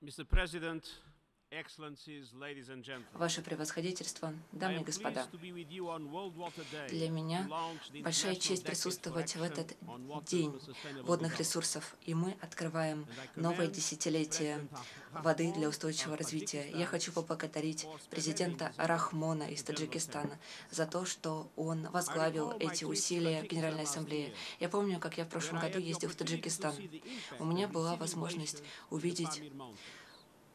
Mr. President, Excellencies, ladies and gentlemen. Ваше превосходительство, дамы и господа, для меня большая честь присутствовать в этот день водных ресурсов, и мы открываем новое десятилетие воды для устойчивого развития. Я хочу поблагодарить президента Рахмона из Таджикистана за то, что он возглавил эти усилия в Генеральной Ассамблее. Я помню, как я в прошлом году ездил в Таджикистан. У меня была возможность увидеть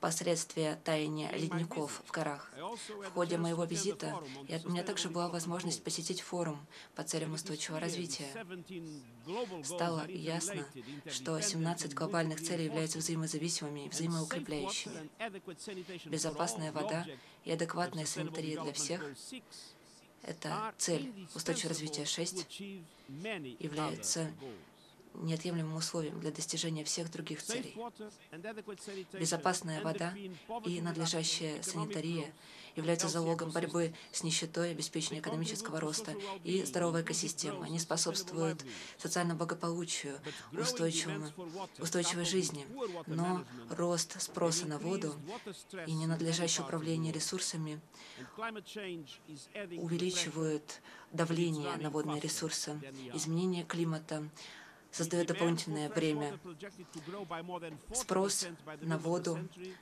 последствия таяния ледников в горах. В ходе моего визита у меня также была возможность посетить форум по целям устойчивого развития. Стало ясно, что 17 глобальных целей являются взаимозависимыми и взаимоукрепляющими. Безопасная вода и адекватная санитария для всех – это цель устойчивого развития 6, является неотъемлемым условием для достижения всех других целей. Безопасная вода и надлежащая санитария являются залогом борьбы с нищетой, обеспечения экономического роста и здоровой экосистемы. Они способствуют социальному благополучию, устойчивой жизни. Но рост спроса на воду и ненадлежащее управление ресурсами увеличивают давление на водные ресурсы. Изменение климата создает дополнительное бремя. Спрос на воду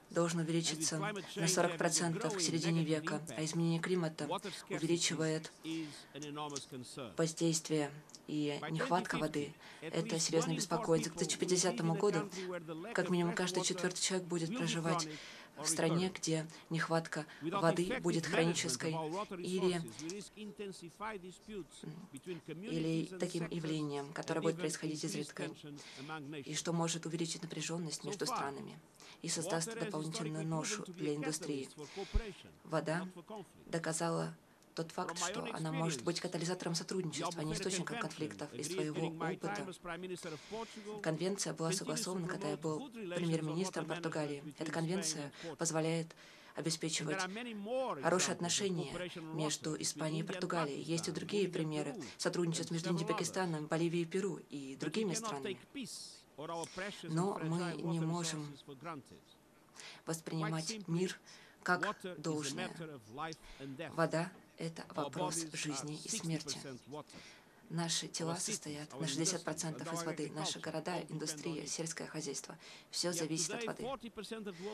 должен увеличиться на 40% к середине века, а изменение климата увеличивает воздействие, и нехватка воды – это серьезно беспокоит. К 2050 году как минимум каждый четвертый человек будет проживать в стране, где нехватка воды будет хронической или таким явлением, которое будет происходить изредка, и что может увеличить напряженность между странами и создаст дополнительную ношу для индустрии. Вода доказала тот факт, что она может быть катализатором сотрудничества, а не источником конфликтов. Из своего опыта конвенция была согласована, когда я был премьер-министром Португалии. Эта конвенция позволяет обеспечивать хорошие отношения между Испанией и Португалией. Есть и другие примеры сотрудничества между Индией и Пакистаном, Боливией и Перу и другими странами. Но мы не можем воспринимать мир как должное. Вода – это вопрос жизни и смерти. Наши тела состоят на 60% из воды, наши города, индустрия, сельское хозяйство – все зависит от воды.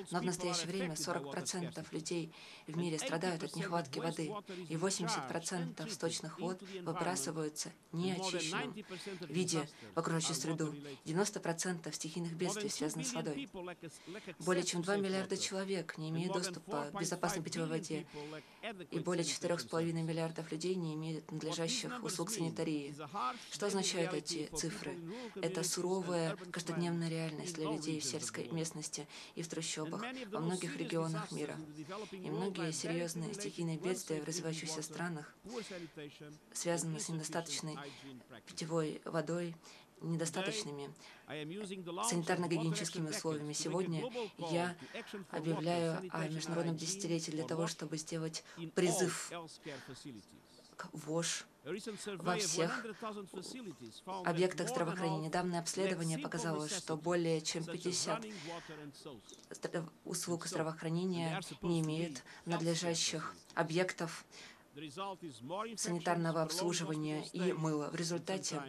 Но в настоящее время 40% людей в мире страдают от нехватки воды, и 80% сточных вод выбрасываются неочищенным в виде в окружающую среду. 90% стихийных бедствий связаны с водой. Более чем 2 миллиарда человек не имеют доступа к безопасной питьевой воде, и более 4,5 миллиардов людей не имеют надлежащих услуг санитарии. Что означают эти цифры? Это суровая каждодневная реальность для людей в сельской местности и в трущобах во многих регионах мира. И многие серьезные стихийные бедствия в развивающихся странах связаны с недостаточной питьевой водой, недостаточными санитарно-гигиеническими условиями. Сегодня я объявляю о международном десятилетии для того, чтобы сделать призыв к ВОШ во всех объектах здравоохранения. Недавнее обследование показало, что более чем 50 услуг здравоохранения не имеют надлежащих объектов санитарного обслуживания и мыла. В результате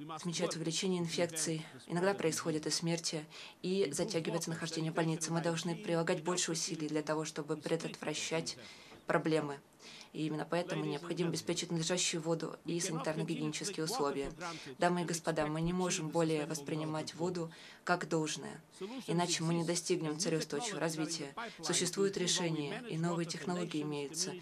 отмечается увеличение инфекций, иногда происходит и смерти, и затягивается нахождение в больнице. Мы должны прилагать больше усилий для того, чтобы предотвращать проблемы. И именно поэтому необходимо обеспечить надлежащую воду и санитарно-гигиенические условия. Дамы и господа, мы не можем более воспринимать воду как должное, иначе мы не достигнем цели устойчивого развития. Существуют решения, и новые технологии имеются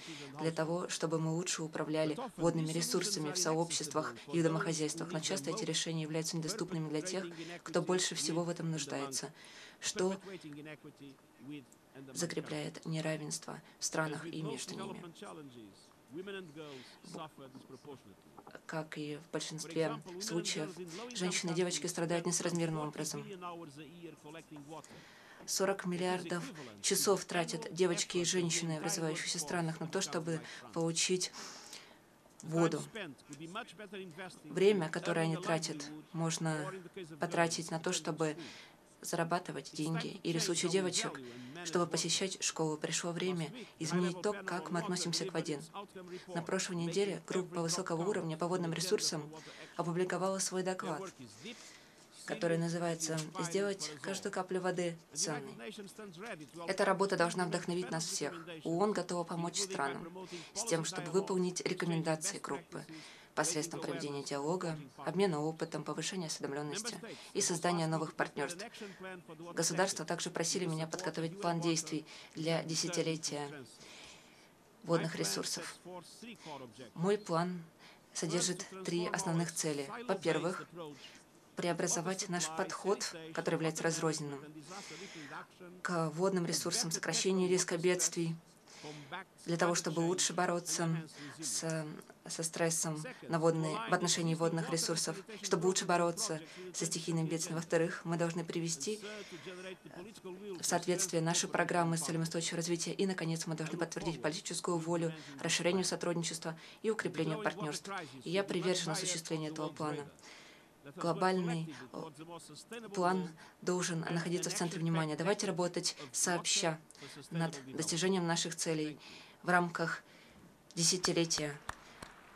для того, чтобы мы лучше управляли водными ресурсами в сообществах и в домохозяйствах, но часто эти решения являются недоступными для тех, кто больше всего в этом нуждается, что закрепляет неравенство в странах и между ними. Как и в большинстве случаев, женщины и девочки страдают несоразмерным образом. 40 миллиардов часов тратят девочки и женщины в развивающихся странах на то, чтобы получить воду. Время, которое они тратят, можно потратить на то, чтобы зарабатывать деньги, или в случае девочек, чтобы посещать школу. Пришло время изменить то, как мы относимся к воде. На прошлой неделе группа высокого уровня по водным ресурсам опубликовала свой доклад, который называется «Сделать каждую каплю воды ценной». Эта работа должна вдохновить нас всех. ООН готова помочь странам с тем, чтобы выполнить рекомендации группы посредством проведения диалога, обмена опытом, повышения осведомленности и создания новых партнерств. Государства также просили меня подготовить план действий для десятилетия водных ресурсов. Мой план содержит три основных цели. Во-первых, преобразовать наш подход, который является разрозненным, к водным ресурсам, сокращению риска бедствий, для того, чтобы лучше бороться со стрессом в отношении водных ресурсов, чтобы лучше бороться со стихийным бедствием. Во-вторых, мы должны привести в соответствие наши программы с целями устойчивого развития. И, наконец, мы должны подтвердить политическую волю, расширению сотрудничества и укреплению партнерств. И я привержен осуществлению этого плана. Глобальный план должен находиться в центре внимания. Давайте работать сообща над достижением наших целей в рамках десятилетия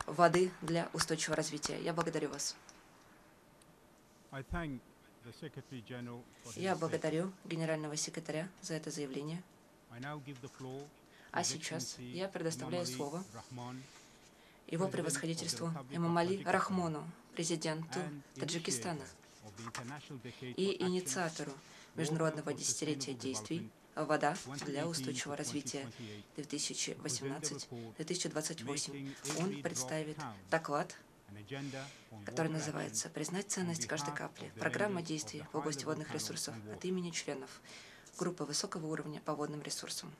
воды для устойчивого развития. Я благодарю вас. Я благодарю генерального секретаря за это заявление. А сейчас я предоставляю слово его превосходительству Эмомали Рахмону, президенту Таджикистана и инициатору Международного десятилетия действий «Вода для устойчивого развития 2018-2028». Он представит доклад, который называется «Признать ценность каждой капли. Программа действий в области водных ресурсов» от имени членов группы высокого уровня по водным ресурсам.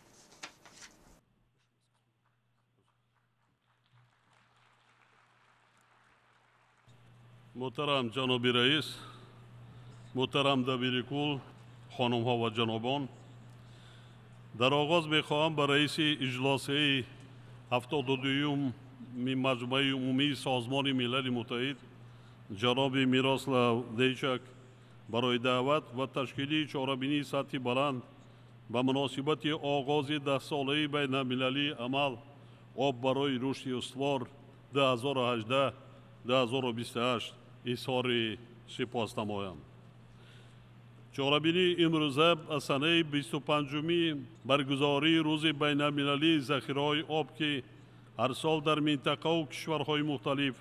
Муҳтарам ҷаноби раис, муҳтарам дабири кул, хонумҳо ва ҷанобон, дар оғоз мехоҳам ба раиси иҷлосияи 72-юми Маҷмаи умумии Созмони Милали Муттаҳид ҷаноби Мирослав Лейчак барои даъват ва ташкили чорабинии сатҳи баланд ба муносибати оғози даҳсолаи байналмилалии амал об барои рушди устувор 2018-2028 изҳори сипос намоям. Чорабинии имрӯза аз санаи 25-уми баргузории рӯзи байналмилалии захираҳои об, ки ҳар сол дар минтақаву кишварҳои мухталиф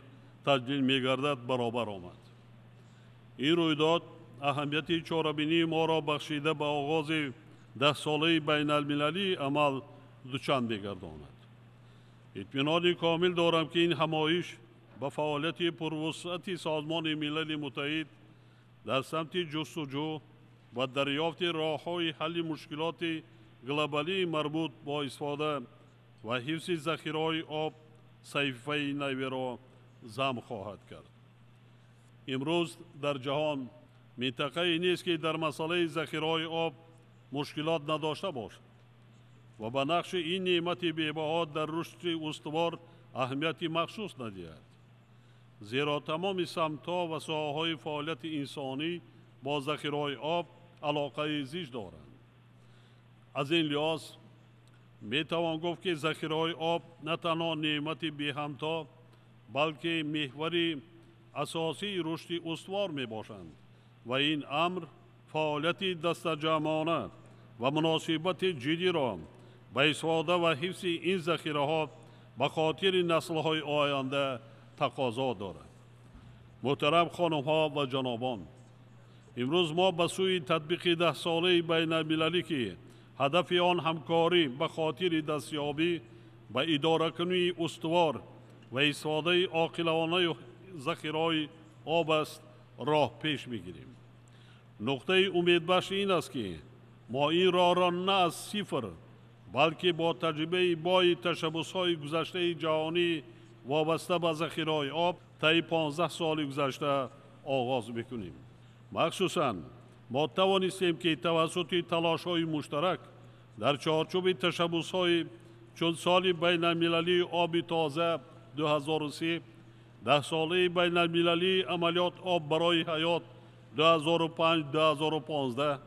таҷлил мегардад, баробар омад. Ин рӯйдод аҳамияти чорабинии моро бахшида ба оғози даҳсолаи байналмилалии амал дучанд мегардонад. Итминони комил дорам, ки ин ҳамоиш ба фаъолияти пурвусъати Созмони Милали Муттаҳид дар самти ҷустуҷӯ ва дарёфти роҳҳои ҳалли мушкилоти глобалии марбут бо истифода ва ҳифзи захираҳои об саҳифаи наверо зам хоҳад кард. Имрӯз дар ҷаҳон минтақае нест, ки дар масъалаи захираҳои об мушкилот надошта бошад ва ба нақши ин неъмати бебаҳо дар рушди устувор аҳамияти махсус надиҳад. Зеро тамоми самтҳо ва соҳаҳои фаъолияти инсонӣ бо захираҳои об алоқаи зич доранд. Аз ин лиҳоз метавон гуфт, ки захираҳои об на танҳо неъмати беҳамто, балки меҳвари асосии рушди устувор мебошанд ва ин амр фаъолияти дастаҷамъона ва муносибати ҷиддиро ба истифода ва ҳифзи ин захираҳо ба хотири наслҳои оянда тақозо дорад. Муҳтарам хонумҳо ва ҷанобон, имрӯз мо ба сӯи татбиқи даҳсолаи байналмилалӣ, ки ҳадафи он ҳамкорӣ ба хотири дастёбӣ ба идоракунии устувор ва истифодаи оқилонаи захираҳои об аст, роҳ пеш мегирем. Нуқтаи умедбахш ин аст, ки мо ин роҳро на аз сифр, балки бо таҷрибаи бои ташаббусҳои гузаштаи ҷаҳонӣ вобаста ба захираҳои об таи 15 соли гузашта оғоз мекунем. Махсусан мо тавонистем, ки тавассути талошҳои муштарак дар чорчӯби ташаббусҳои чун соли байналмилалии оби тоза 2003, даҳсолаи байналмилалии амалиёт об барои ҳаёт 2005-2015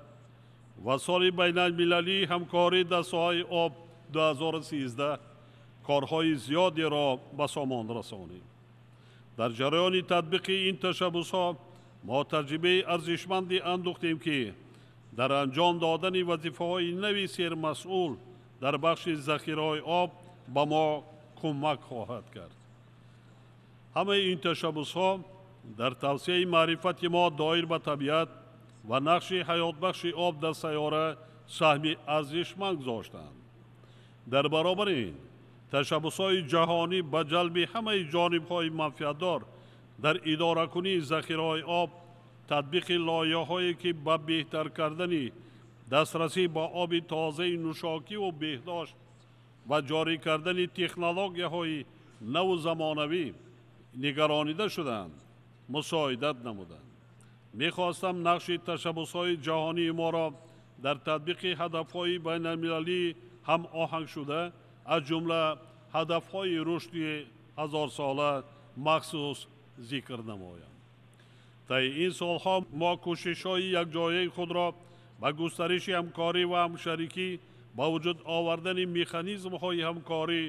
ва соли байналмилалии ҳамкорӣ дар соҳаи об 2013 корҳои зиёдеро ба сомон расонем. Дар ҷараёни татбиқи ин ташаббусҳо мо таҷрибаи арзишманде андӯхтем, ки дар анҷом додани вазифаҳои нави сермасъул дар бахши захираҳои об ба мо кӯмак хоҳад кард. Ҳамаи ин ташаббусҳо дар тавсеаи маърифати мо доир ба табиат ва нақши ҳаётбахши об дар сайёра саҳми арзишманд гузоштанд. Дар баробари ин ташаббусҳои ҷаҳонӣ ба ҷалби ҳамаи ҷонибҳои манфиатдор дар идоракунии захираҳои об, татбиқи лоиҳаҳое ки ба беҳтар кардани дастрасӣ ба оби тозаи нӯшокиву беҳдошт ва ҷорӣ кардани технологияҳои наву замонавӣ нигаронида шуданд, мусоидат намуданд. Мехостам нақши ташаббусҳои ҷаҳонии моро дар татбиқи ҳадафҳои байналмилалӣ ҳамоҳангшуда, аз ҷумла ҳадафҳои рушди ҳазорсола махсус зикр намоям. Таи ин солҳо мо кӯшишҳои якҷояи худро ба густариши ҳамкорӣ ва ҳамшарикӣ, ба вуҷуд овардани механизмҳои ҳамкорӣ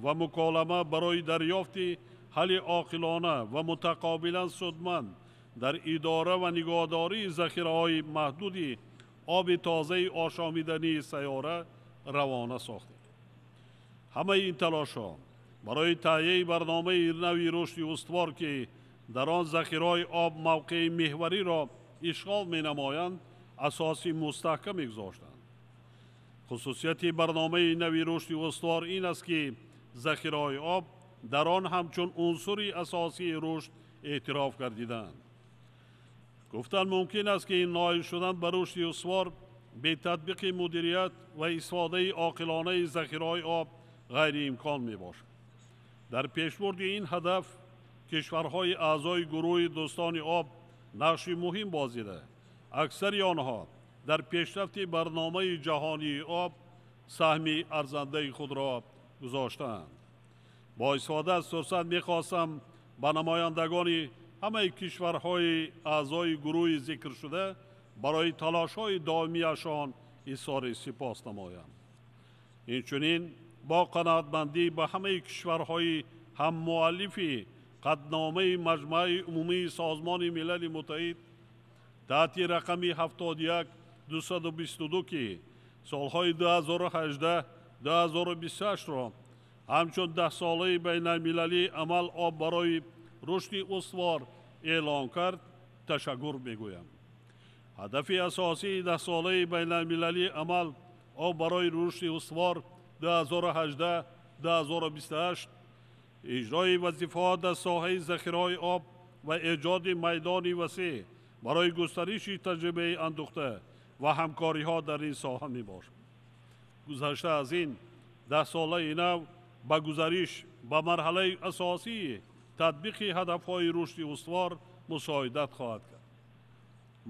ва муколама барои дарёфти ҳалли оқилона ва мутақобилан судманд дар идора ва нигоҳдории захираҳои маҳдуди оби тозаи ошомидании сайёра равона сохтем. Ҳамаи ин талошҳо барои таҳияи барномаи нави рушди устувор, ки дар он захираҳои об мавқеи меҳвариро ишғол менамоянд, асоси мустаҳкам мегузоштанд. Хусусияти барномаи нави рушди устувор ин аст, ки захираҳои об дар он ҳамчун унсури асосии рушд эътироф гардиданд. Гуфтан мумкин аст, ки ноил шудан ба рушди устувор бе татбиқи мудирият ва истифодаи оқилонаи захираҳои об ғайриимкон мебошад. Дар пешбурди ин ҳадаф кишварҳои аъзои гурӯҳи дӯстони об нақши муҳим бозида, аксари онҳо дар пешрафти барномаи ҷаҳонии об саҳми арзандаи худро гузоштаанд. Бо истифода аз фурсат мехостам ба намояндагони ҳамаи кишварҳои аъзои гурӯҳи зикршуда барои талошҳои доимияшон изҳори сипос намоям. Инчунин бо қаноатмандӣ ба ҳамаи кишварҳои ҳаммуаллифи қатъномаи Маҷмааи Умумии Созмони Милали Муттаҳид таҳти рақами 71-222, ки солҳои 2018-2028-ро ҳамчун даҳсолаи байналмилалии амал об барои рушди устувор эълон кард, ташаккур мегӯям. Ҳадафи асосии даҳсолаи байналмилалии амал об барои рушди устувор 2018-2028 иҷрои вазифаҳо дар соҳаи захираҳои об ва эҷоди майдони васеъ барои густариши таҷрибаи андӯхта ва ҳамкориҳо дар ин соҳа мебошад. Гузашта аз ин, даҳсолаи нав ба гузариш ба марҳалаи асосии татбиқи ҳадафҳои рушди устувор мусоидат хоҳад кард.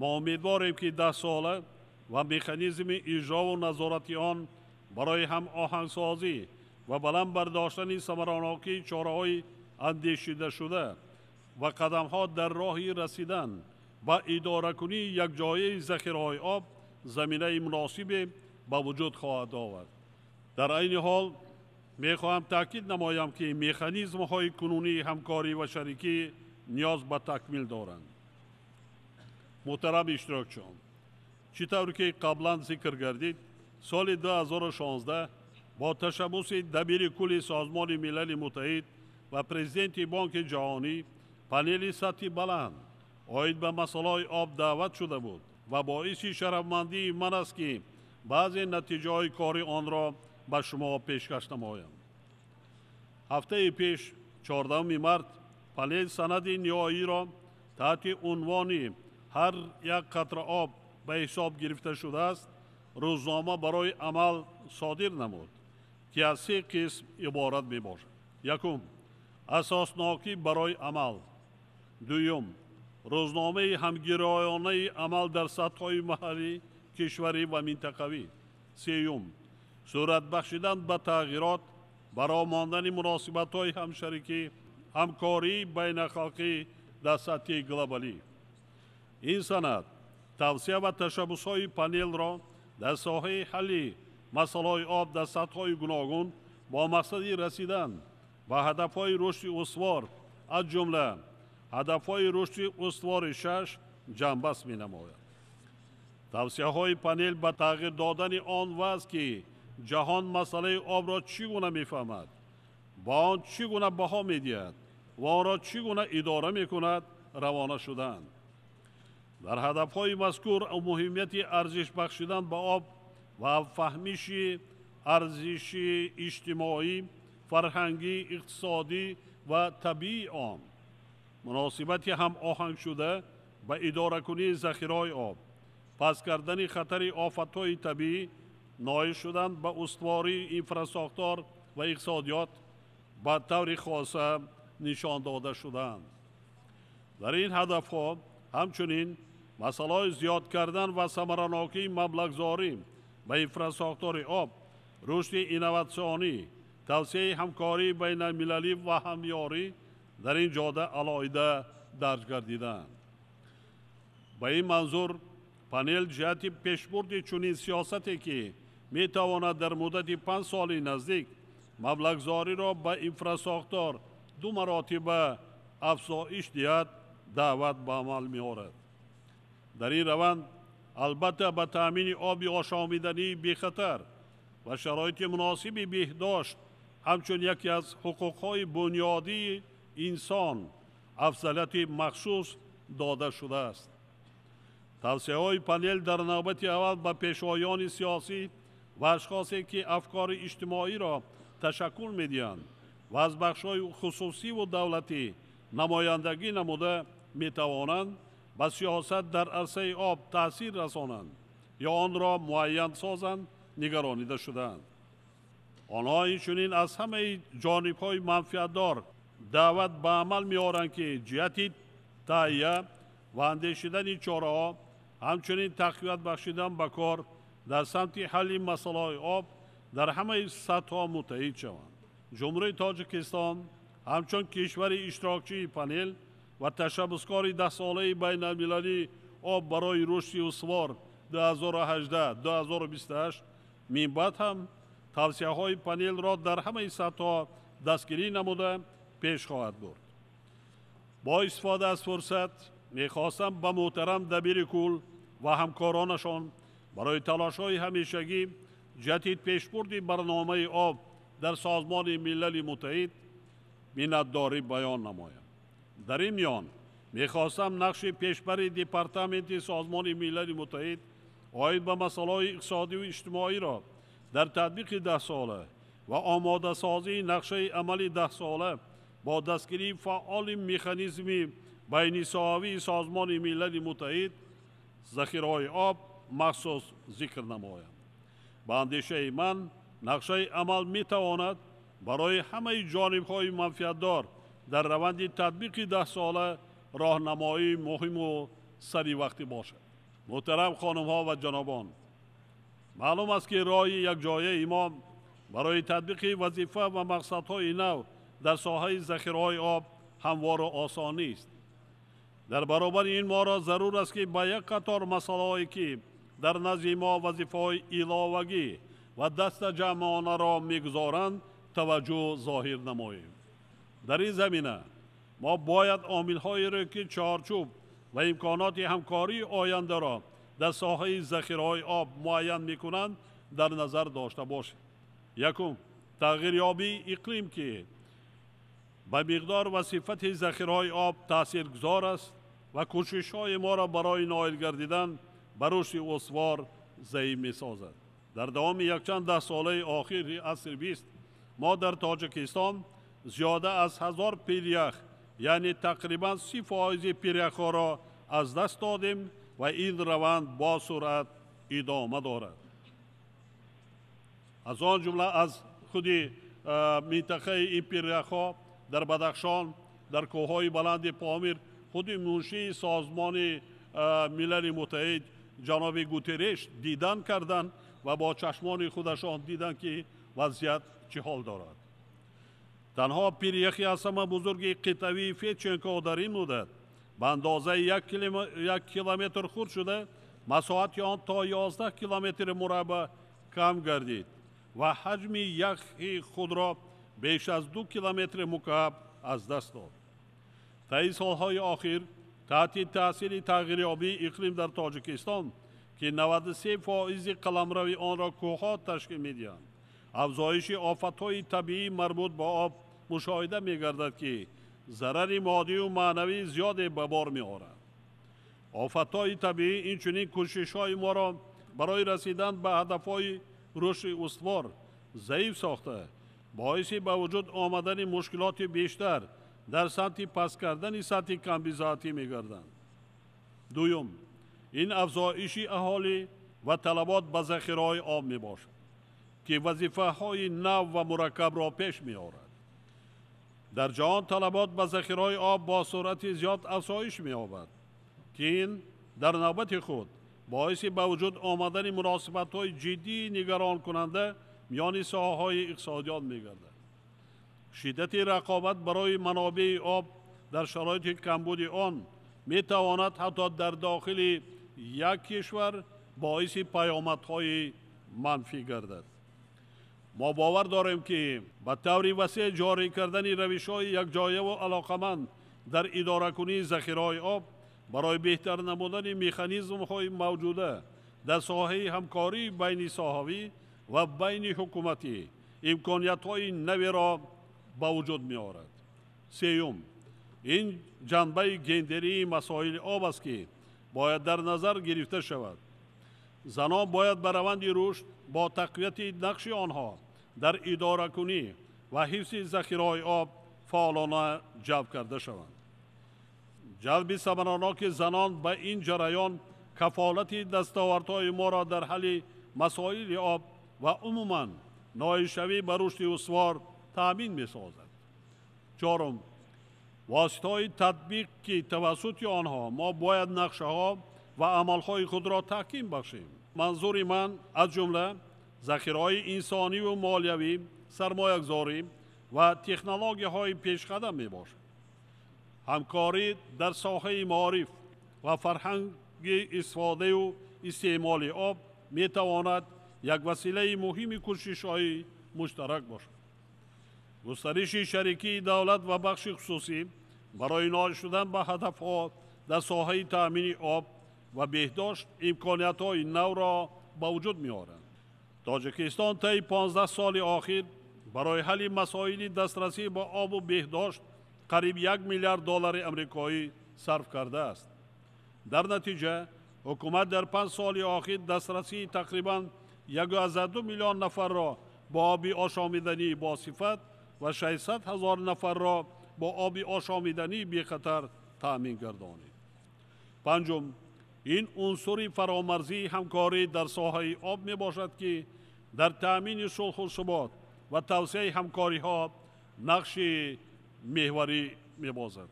Мо умедворем, ки даҳсола ва механизми иҷрову назорати он барои ҳамоҳангсозӣ ва баланд бардоштани самаранокии чораҳои андешидашуда ва қадамҳо дар роҳи расидан ба идоракунии якҷояи захираҳои об заминаи муносибе ба вуҷуд хоҳад овард. Дар айни ҳол мехоҳам таъкид намоям, ки механизмҳои кунунии ҳамкорӣ ва шарикӣ ниёз ба такмил доранд. Муҳтарам иштирокчиён, чӣ тавр ки қаблан зикр гардид, соли 2016 бо ташаббуси дабири кулли Созмони Милали Муттаҳид ва президенти Бонки Ҷаҳонӣ панели сатҳи баланд оид ба масъалаҳои об даъват шуда буд ва боиси шарафмандии ман аст, ки баъзе натиҷаҳои кори онро ба шумо пешкаш намоям. Ҳафтаи пеш, 14 март, панел санади ниҳоиро таҳти унвони «Ҳар як қатра об ба ҳисоб гирифта шудааст» рӯзнома барои амал содир намуд, ки аз се қисм иборат мебошад. Якум, асоснокӣ барои амал. Дуюм, рӯзномаи ҳамгироёнаи амал дар сатҳҳои маҳаллӣ, кишварӣ ва минтақавӣ. Сеюм, сурат бахшидан ба тағйирот, бароҳ мондани муносибатҳои ҳамшарикӣ, ҳамкории байнахалқӣ дар сатҳи глобалӣ. Ин санад тавсия ва ташаббусҳои панелро дар соҳаи ҳалли масъалаҳои об дар сатҳҳои гуногун бо мақсади расидан ба ҳадафҳои рушди устувор, аз ҷумла ҳадафҳои рушди устувори 6 ҷамъбаст менамояд. Тавсияҳои панел ба тағйир додани он вазъ, ки ҷаҳон масъалаи обро чӣ гуна мефаҳмад, ба он чӣ гуна баҳо медиҳад ва онро чӣ гуна идора мекунад, равона шуданд. Дар ҳадафҳои мазкур муҳимияти арзиш бахшидан ба об ва фаҳмиши арзиши иҷтимоӣ, фарҳангӣ, иқтисодӣ ва табиии он, муносибати ҳамоҳангшуда ба идоракунии захираҳои об, паст кардани хатари офатҳои табиӣ, ноил шудан ба устувории инфрасохтор ва иқтисодиёт ба таври хоса нишон дода шудаанд. Дар ин ҳадафҳо ҳамчунин масъалаҳои зиёд кардан ва самаранокии маблағгузорӣ ба инфрасохтори об, рушди инноватсионӣ, тавсияи ҳамкории байналмилалӣ ва ҳамёрӣ дар ин ҷода алоҳида дарҷ гардидаанд. Ба ин манзур панел ҷиҳати пешбурди чунин сиёсате, ки метавонад дар муддати 5 соли наздик маблағгузориро ба инфрасохтор 2 маротиба афзоиш диҳад, даъват ба амал меорад. Дар ин раванд албатта ба таъмини оби ошомидании бехатар ва шароити муносиби беҳдошт ҳамчун яке аз ҳуқуқҳои бунёдии инсон афзалияти махсус дода шудааст. Тавсияҳои панел дар навбати аввал ба пешвоёни сиёсӣ ва ашхосе, ки афкори иҷтимоиро ташаккул медиҳанд ва аз бахшҳои хусусиву давлатӣ намояндагӣ намуда метавонанд ба сиёсат дар арсаи об таъсир расонанд ё онро муайян созанд, нигаронида шудаанд. Онҳо инчунин аз ҳамаи ҷонибҳои манфиатдор даъват ба амал меоранд, ки ҷиҳати таҳия ва андешидани чораҳо, ҳамчунин тақвият бахшидан ба кор дар самти ҳалли масъалаҳои об дар ҳамаи сатҳҳо муттаҳид шаванд. Ҷумҳурии Тоҷикистон ҳамчун кишвари иштирокчии панел ва ташаббускори 10-солаи байналмилалии об барои рушди устувор 2018-2028 минбаъд ҳам тавсияҳои панелро дар ҳамаи сатҳҳо дастгирӣ намуда пеш хоҳад бурд. Бо истифода аз фурсат мехостам ба муҳтарам дабири кул ва ҳамкоронашон барои талошҳои ҳамешагӣ ҷиҳати пешбурди барномаи об дар Созмони Милали Муттаҳид миннатдорӣ баён намоям. Дар ин миён мехостам нақши пешбари департаменти Созмони Милали Муттаҳид оид ба масъалаҳои иқтисодиву иҷтимоиро дар татбиқи 10-сола ва омодасозии нақшаи амали 10-сола бо дастгирии фаъоли механизми байнисоҳавии Созмони Милали Муттаҳид захираҳои об махсус зикр намоям. Ба андешаи ман нақшаи амал метавонад барои ҳамаи ҷонибҳои манфиатдор дар раванди татбиқи 10-сола роҳнамоии муҳиму саривақтӣ бошад. Муҳтарам хонумҳо ва ҷанобон, маълум аст, ки роҳи якҷояи мо барои татбиқи вазифа ва мақсадҳои нав дар соҳаи захираҳои об ҳамвору осон нест. Дар баробари ин моро зарур аст, ки ба як қатор масъалаҳое, ки дар назди мо вазифаҳои иловагӣ ва дастаҷамъонаро мегузоранд, таваҷҷӯҳ зоҳир намоем. Дар ин замина мо бояд омилҳоеро, ки чорчӯб ва имконоти ҳамкории ояндаро дар соҳаи захираҳои об муайян мекунанд, дар назар дошта бошем. Якум, тағйирёбии иқлим, ки ба миқдор ва сифати захираҳои об таъсиргузор аст ва кӯшишҳои моро барои ноил гардидан ба рушди устувор заиф месозад. Дар давоми якчанд даҳсолаи охири асри 20 мо дар Тоҷикистон зиёда аз 1000 пирях, яъне тақрибан 30% пиряхҳоро аз даст додем ва ин раванд бо суръат идома дорад. Аз он ҷумла аз худи минтақаи ин пиряхҳо дар Бадахшон, дар кӯҳҳои баланди Помир, худи муншии Созмони Милали Муттаҳид ҷаноби Гутерреш дидан карданд ва бо чашмони худашон диданд, ки вазъият чӣ ҳол дорад. Танҳо пиряхи аз ҳама бузурги қитъавии Федченко дар ин муддат Ба андозаи 1 километр хурд шуда, масоҳати он то 11 километри мураббаъ кам гардид ва ҳаҷми яхи худро беш аз 2 километри мукааб аз даст дод. Таи солҳои охир таҳти таъсири тағйирёбии иқлим дар Тоҷикистон, ки 93 фоизи қаламрави онро кӯҳҳо ташкил медиҳанд, афзоиши офатҳои табиӣ марбут ба об мушоҳида мегардад, ки зарари моддию маънавии зиёде ба бор меорад. Офатҳои табиӣ инчунин кӯшишҳои моро барои расидан ба ҳадафҳои рушди устувор заиф сохта, боиси ба вуҷуд омадани мушкилоти бештар дар самти паст кардани сатҳи камбизоатӣ мегарданд. Дуюм, ин афзоиши аҳолӣ ва талабот ба захираҳои об мебошад, ки вазифаҳои нав ва мураккабро пеш меорад. Дар ҷаҳон талабот ба захираҳои об бо суръати зиёд афзоиш меёбад, ки ин дар навбати худ боиси ба вуҷуд омадани муносибатҳои ҷиддии нигаронкунанда миёни соҳаҳои иқтисодиёт мегардад. Шиддати рақобат барои манобеи об дар шароити камбуди он метавонад ҳатто дар дохили як кишвар боиси паёмадҳои манфӣ гардад. Мо бовар дорем, ки ба таври васеъ ҷорӣ кардани равишҳои якҷояву алоқаманд дар идоракунии захираҳои об барои беҳтар намудани механизмҳои мавҷуда дар соҳаи ҳамкории байнисоҳавӣ ва байниҳукуматӣ имкониятҳои наверо ба вуҷуд меорад. Сеюм, ин ҷанбаи гендерии масоили об аст, ки бояд дар назар гирифта шавад. Занон бояд ба раванди рушд бо тақвияти нақши онҳо дар идоракунӣ ва ҳифзи захираҳои об фаъолона ҷалб карда шаванд. Ҷалби самараноки занон ба ин ҷараён кафолати дастовардҳои моро дар ҳалли масоили об ва умуман ноилшавӣ ба рушди устувор таъмин месозад. Чорум, воситаҳои татбиқ, ки тавассути онҳо мо бояд нақшаҳо ва амалҳои худро таҳким бахшем. Манзури ман аз ҷумла захираҳои инсониву молиявӣ, сармоягузорӣ ва технологияҳои пешқадам мебошад. Ҳамкорӣ дар соҳаи маориф ва фарҳанги истифодаю истеъмоли об метавонад як василаи муҳими кӯшишҳои муштарак бошад. Густариши шарикии давлат ва бахши хусусӣ барои ноил шудан ба ҳадафҳо дар соҳаи таъмини об ва беҳдошт имкониятҳои навро ба вуҷуд меоранд. Тоҷикистон таи 15 соли охир барои ҳалли масоили дастрасӣ ба обу беҳдошт қариб 1 миллиард доллари амрикоӣ сарф кардааст. Дар натиҷа ҳукумат дар 5 соли охир дастрасии тақрибан 1,2 миллион нафарро бо оби ошомидании босифат ва 600 ҳазор нафарро бо оби ошомидании бехатар таъмин гардонид. Панҷум, ин унсури фаромарзии ҳамкорӣ дар соҳаи об мебошад, ки дар таъмини сулҳу субот ва тавсеаи ҳамкориҳо нақши меҳварӣ мебозад.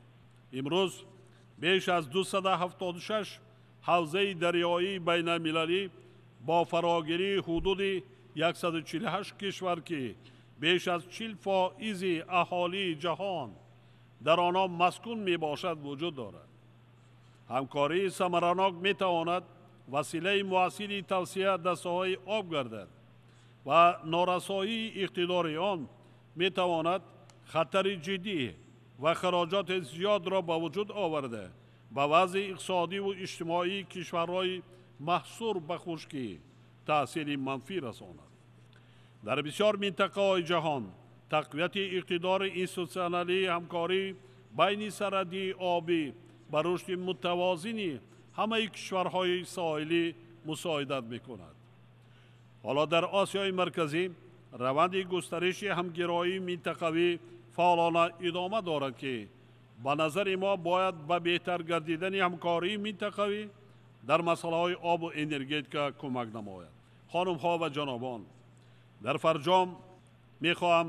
Имрӯз беш аз 276 ҳавзаи дарёии байналмилалӣ бо фарогирии ҳудуди 148 кишвар, ки беш аз 40 фоизи аҳолии ҷаҳон дар онҳо маскун мебошад, вуҷуд дорад. Ҳамкории самаранок метавонад василаи муассири тавсеа дар соҳаи об гардад ва норасоии иқтидори он метавонад хатари ҷиддӣ ва хароҷоти зиёдро ба вуҷуд оварда, ба вазъи иқтисодиву иҷтимоии кишварҳои маҳсур ба хушкӣ таъсири манфӣ расонад. Дар бисёр минтақаҳои ҷаҳон тақвияти иқтидори институтсионалии ҳамкорӣ байни сарҳадии обӣ ба рушди мутавозини ҳамаи кишварҳои соҳилӣ мусоидат мекунад. Ҳоло дар Осиёи Марказӣ раванди густариши ҳамгироии минтақавӣ фаъолона идома дорад, ки ба назари мо бояд ба беҳтар гардидани ҳамкории минтақавӣ дар масъалаҳои обу энергетика кӯмак намояд. Хонумҳо ва ҷанобон, дар фарҷом мехоҳам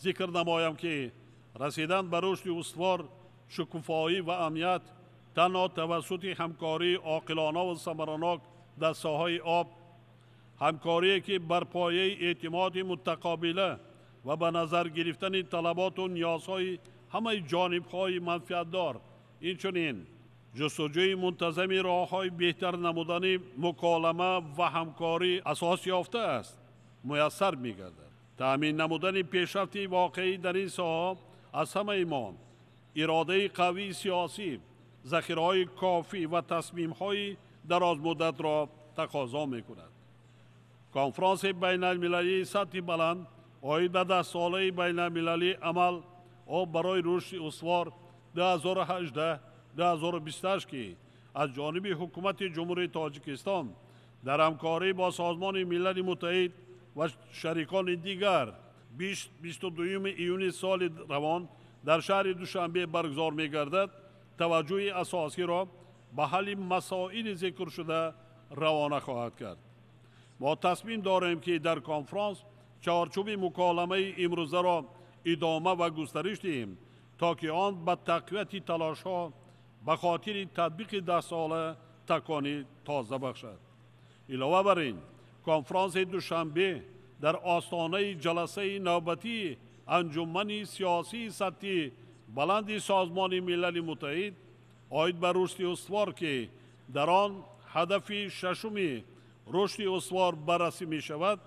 зикр намоям, ки расидан ба рушди устувор, шукуфоӣ ва амният танҳо тавассути ҳамкории оқилона ва самаранок дар соҳаи об, ҳамкорие ки бар пояи эътимоди мутақобила ва ба назар гирифтани талаботу ниёзҳои ҳамаи ҷонибҳои манфиатдор, инчунин Ҷустуҷӯи мунтазами роҳҳои беҳтар намудани муколама ва ҳамкорӣ асос ёфтааст, муяссар мегардад. Таъмин намудани пешрафти воқеӣ дар ин соҳа аз ҳамаи мо иродаи қавии сиёсӣ, захираҳои кофӣ ва тасмимҳои дарозмуддатро тақозо мекунад. Конфронси байналмилалии сатҳи баланд оид ба даҳсолаи байналмилалии амал об барои рушди устувор 2018-2028, ки аз ҷониби ҳукумати Ҷумҳурии Тоҷикистон дар ҳамкорӣ бо Созмони Милали Муттаҳид ва шарикони дигар 22 июни соли равон дар шаҳри Душанбе баргузор мегардад, таваҷҷӯҳи асосиро ба ҳалли масоили зикршуда равона хоҳад кард. Мо тасмим дорем, ки дар конфронс чорчӯби муколамаи имрӯзаро идома ва густариш диҳем, то ки он ба тақвияти талошҳо ба хотири татбиқи даҳсола такони тоза бахшад. Илова бар ин, конфронси Душанбе дар остонаи ҷаласаи навбатии Анҷумани сиёсии сатҳи баланди Созмони Милали Муттаҳид оид ба рушди устувор, ки дар он ҳадафи шашуми рушди устувор баррасӣ мешавад,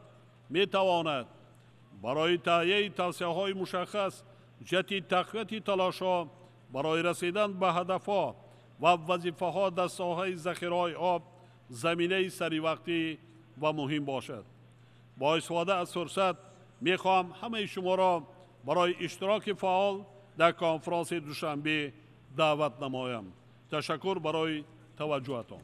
метавонад барои таҳияи тавсияҳои мушаххас ҷиҳати тақвияти талошҳо барои расидан ба ҳадафҳо ва вазифаҳо дар соҳаи захираҳои об заминаи саривақтӣ ва муҳим бошад. Бо истифода аз фурсат мехоҳам ҳамаи шуморо барои иштироки фаъол дар конфронси Душанбе даъват намоям. Ташаккур барои таваҷҷӯҳатон.